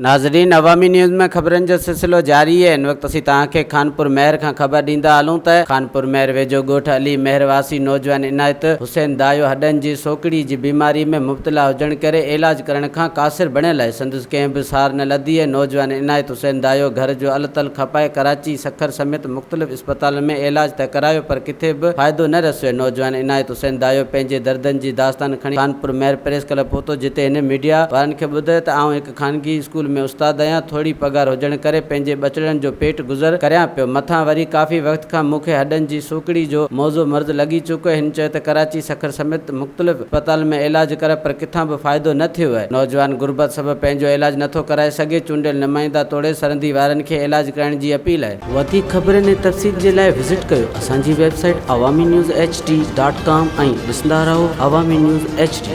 ناظرين عوامي نيوز ۾ خبرن جو سلسلو جاري آهي هن وقت اسين توهان کي خانپور مهر کان خبر ڏيندا هلون ته خانپور مهر ويجهو ڳوٺ علي مهر واسي نوجوان عنايت حسين دايو هڏن جي سوڪڙي جي بيماري ۾ مبتلا هجڻ ڪري علاج ڪرڻ کان قاصر بڻيل آهي سندس ڪنهن به سار نه لڌي آهي نوجوان عنايت حسين دايو گهر جو التل کپائي ڪراچي سکر سميت مختلف اسپتالن ۾ علاج ته ڪرايو پر ڪٿي به فائدو نه رسيو نوجوان عنايت حسين دايو پنهنجي دردن جي داستان کڻي خانپور مهر پريس ڪلب پهتو جتي هن ميڊيا وارن کي ٻڌايو ته آئون هڪ خانگي اسڪول ۾ استاد آهيان، ٿوري پگهار هجڻ ڪري پنهنجي ٻچڙن جو پيٽ گذر ڪريان پيو، مٿان وري ڪافي وقت کان مون کي هڏن جي سوڪڙي جو موذو مرض لڳي چڪو آهي، هن چيو ته ڪراچي، سکر سميت مختلف اسپتالن ۾ علاج ڪرايو پر ڪٿان به فائدو نه ٿيو آهي، نوجوان غربت سبب پنهنجو علاج نٿو ڪرائي سگهي، چونڊيل نمائندا توڙي سرندي وارن کي علاج ڪرائڻ جي اپيل آهي. وڌيڪ خبرن ۽ تفصيل جي لاء وزٽ ڪيو اسان جي website Awami news H D dot com ۽ ڏسندا رهو عوامي نيوز ايڇ ڊي.